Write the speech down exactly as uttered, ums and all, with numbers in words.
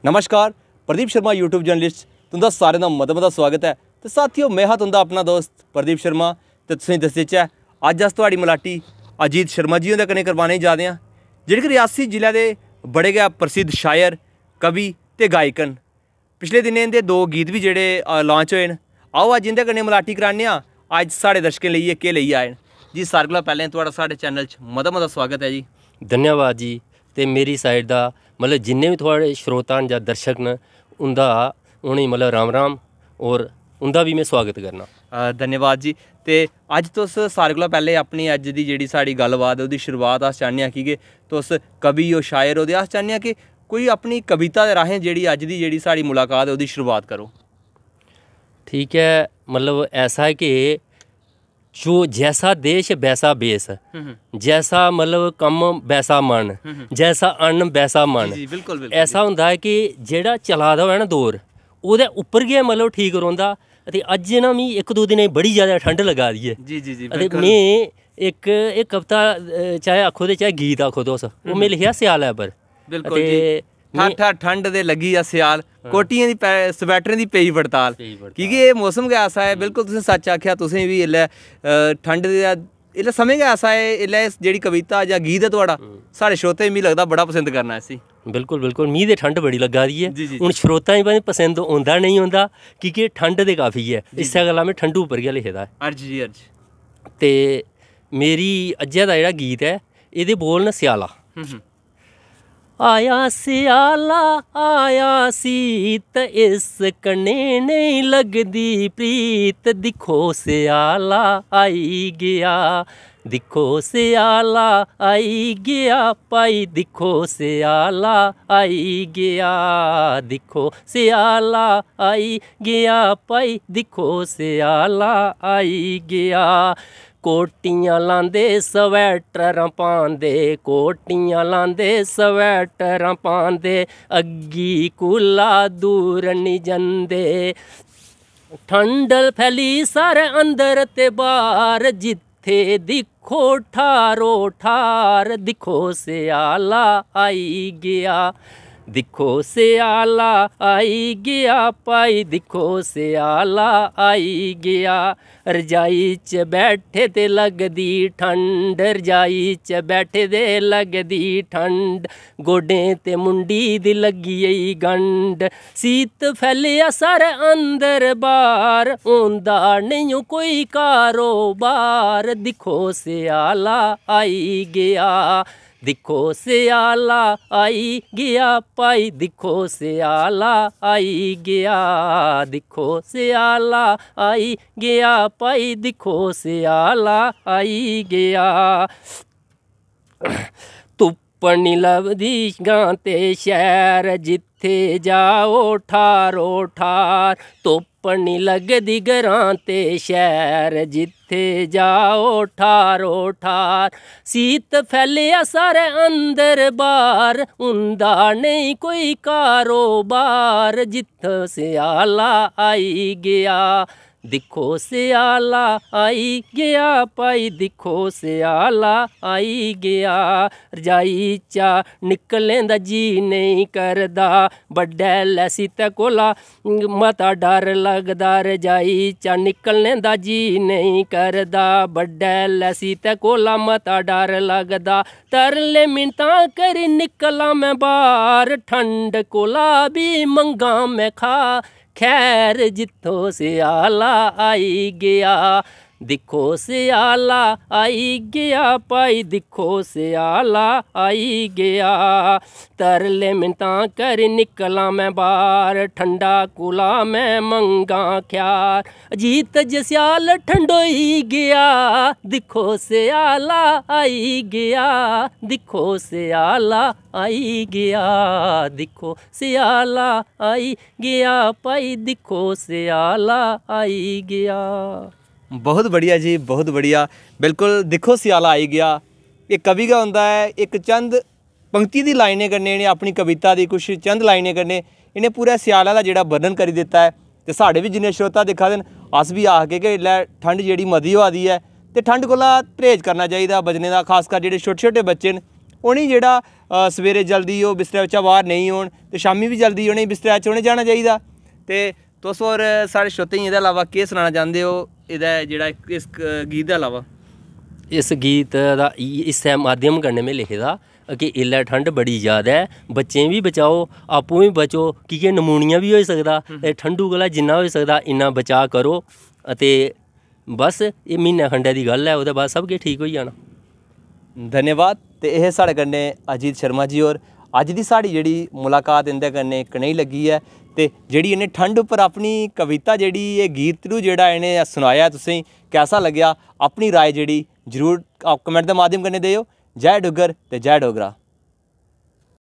नमस्कार, Pradeep Sharma YouTube journalist तुं'दा सारें दा मता मता स्वागत ऐ। ते साथियो, में हा तुं'दा अपना दोस्त प्रदीप शर्मा। ते तुसें गी दस्सी देचै, अज्ज अस थुआढ़ी मलाटी अजीत शर्मा जी हुंदे कन्नै करवाने जा दे आं, जेह्ड़े कि रियासी जिले दे बड़े गै प्रसिद्ध शायर, कवि ते गायक न। पिछले दिनें इं'दे दो गीत बी जेह्ड़े, अ, launch होए न। आओ, अज्ज इं'दे कन्नै मलाटी कराने आं। अज्ज साढ़े दर्शकें लेइयै केह् लेइयै आए न। जी, सारें कोला पैह्लें थुआढ़ा साढ़े चैनल च मता मता स्वागत ऐ जी। धन्यवाद जी। ते मेरी साइड दा, मतलब, जिन्ने बी थुआढ़े श्रोता न जां दर्शक न, उं'दा, उ'नेंगी, मतलब, राम राम, और उं'दा बी में स्वागत करना। अ, धन्यवाद जी। ते अज्ज तुस सारें कोला पैह्लें अपनी अज्ज दी जेह्ड़ी साढ़ी गल्लबात ऐ, ओह्दी शुरुआत अस चाह्न्ने आं, की के तुस कवि ओ, शायर ओ, ते अस चाह्न्ने आं कि कोई अपनी कविता दे राहें जेह्ड़ी अज्ज दी जेह्ड़ी साढ़ी मुलाकात ऐ, ओह्दी शुरुआत करो। ठीक ऐ, मतलब, ऐसा है कि जो जैसा देश वैसा बेस, हम्म, हम्म। जैसा, मतलब, कम्म वैसा मन, हम्म, हम्म। जैसा अन्न वैसा मन। जी, जी, बिल्कुल, बिल्कुल, ऐसा जी। होंदा है कि जेह्ड़ा चला दा होऐ ना दौर, ओह्दे उप्पर गै, मतलब, ठीक रौंह्दा। ते अज्ज ना, मी इक दो दिनें बड़ी ज्यादा ठंड लग्गा दी ऐ। जी, जी, जी, ते बिल्कुल। में इक, इक कविता, अ, चाहे आखो ते चाहे गीत आखो तुस, ओह् हम्म। में लिखेआ स्यालै पर। बिल्कुल ते जी। ठा-, में ठा-, ठंड दे लग्गी जा स्याल, हां। कोटियें दी पै-, स्वैटरें दी पेई पड़ताल। पेई पड़ताल। की के एह् मौसम गै ऐसा ऐ, हम्म। बिल्कुल तुसें सच्च आखेआ, तुसें बी इसलै, अ, ठंड दे, इसलै समें गै ऐसा ऐ, इसलै एह् जेह्ड़ी कविता जां गीत ऐ थुआढ़ा, हम्म। साढ़े श्रोते, मिगी लगदा, बड़ा पसंद करना इसी। बिल्कुल, बिल्कुल। मिगी ते ठंड बड़ी लग्गा दी ऐ। जी, जी, हून जी। श्रोताएं गी पता निं पसंद औंदा नेईं औंदा, की के ठंड ते काफी ऐ। जी, इस्सै जी। गल्ला में ठंडू उप्पर गै लिखे दा ऐ। अर्ज जी, अर्ज। ते मेरी अज्जै दा जेह्ड़ा गीत ऐ, एह्दे बोल न स्याला। हम्म, हम्म। आया स्याला, आया सीत, इस कन्नै नेईं लगदी प्रीत। दिक्खो स्याला आई गेआ, दिक्खो स्याला आई गेआ, भाई दिक्खो स्याला आई गेआ, दिक्खो स्याला आई गेआ, भाई दिक्खो स्याला आई गेआ। कोटियां लांदे, स्वैटरां पांदे, कोटियां लांदे, स्वैटरां पांदे, अग्गी कोला दूर निं जंदे। ठंड फैली सारे अंदर ते बाह्र, जित्थे दिक्खो ठारो ठार, दिक्खो स्याला आई गेआ। दिक्खो स्याला आई गेआ, भाई दिक्खो स्याला आई गेआ। रजाई च बैठे ते लगदी ठंड, रजाई च बैठे ते लगदी ठंड, गोडें ते मुंडी दी लग्गी गेई गंढ। सीत फैलेआ सारे अंदर बाह्र, होंदा नेईं कोई कारोबार। दिक्खो स्याला आई गेआ, दिक्खो स्याला आई गेआ, भाई दिक्खो स्याला आई गेआ, दिक्खो स्याला आई गेआ, भाई दिक्खो स्याला आई गेआ। धुप्प निं लभदी ग्रां ते शैह्र, जित्थे जाओ ठारो ठार। धुप्प निं लगदी ग्रां ते शैह्र, जित्थे जाओ ठारो ठार। सीत फैलेआ सारे अंदर बाह्र, हुंदा नेईं कोई कारोबार। जित्थै स्याला आई गेआ, दिक्खो स्याला आई गेआ, भाई दिक्खो स्याला आई गेआ। रजाई चा निकलने दा जी नेईं करदा, बड्डलै सीतै कोला मता डर लगदा। रजाई चा निकलने दा जी नेईं करदा, बड्डलै सीतै कोला मता डर लगदा। तरले मिन्नतां करी निकलां में बाह्र, ठंड कोला बी मंगां में खा खैर। जित्थो स्याला आई गेआ, दिक्खो स्याला आई गेआ, भाई दिक्खो स्याला आई गेआ। तरले मिन्नतां करी निकलां में बाह्र, ठंडा कोला में मंगां ख्यार। अजीत जे स्याल ठंडोई गेआ, दिक्खो स्याला आई गेआ, दिक्खो स्याला आई गेआ, दिक्खो स्याला आई गेआ, भाई दिक्खो स्याला आई गेआ। बहुत बढ़िया जी, बहुत बढ़िया। बिल्कुल, दिक्खो स्याला आई गेआ। एह् कवि गै होंदा ऐ, इक चंद पंक्ति दी लाइनें कन्नै इ'नें अपनी कविता दी कुछ चंद लाइनें कन्नै इ'नें पूरे स्यालै दा जेह्ड़ा वर्णन करी दित्ता ऐ। ते साढ़े बी जिन्ने श्रोता दिक्खा दे न, अस बी आखगे कि इसलै ठंड जेह्ड़ी मती होआ दी ऐ ते ठंड कोला परहेज करना चाहिदा बचने दा, खासकर जेह्ड़े छोटे-छोटे बच्चे न, उ'नेंगी जेह्ड़ा सवेरे जल्दी ओह् बिस्तरै बिच्चा बाह्र नेईं होन ते शामीं बी जल्दी उ'नेंगी बिस्तरै च उ'नें जाना चाहिदा। ते तुस होर साढ़े श्रोतें गी एह्दे अलावा केह् सनाना चांह्दे ओ एह्दा जेह्ड़ा इस गीत दे अलावा? इस गीत दा इस्सै माध्यम कन्नै में लिखे दा कि इसलै ठंड बड़ी ज़्यादा ऐ, बच्चें बी बचाओ, आपूं बी बचो, की के नमूनिया बी होई सकदा। ते ठंडू कोला जिन्ना होई सकदा इन्ना बचाऽ करो। ते बस एह् म्हीने खंडै दी गल्ल ऐ, ओह्दे बाद सब किश ठीक होई जाना। धन्यवाद। ते एह् साढ़े कन्नै अजीत शर्मा जी होर। अज्ज दी साढ़ी जेह्ड़ी मुलाकात इं'दे कन्नै कनेही लग्गी ऐ ते जेह्ड़ी इ'नें ठंड उप्पर अपनी कविता, जेह्ड़ी एह् गीतड़ू जेह्ड़ा इ'नें सनाया तुसेंगी, कैसा लग्गेआ, अपनी राय जेह्ड़ी जरूर कमेंट दे माध्यम कन्नै देओ। जय डुग्गर ते जय डोगरा।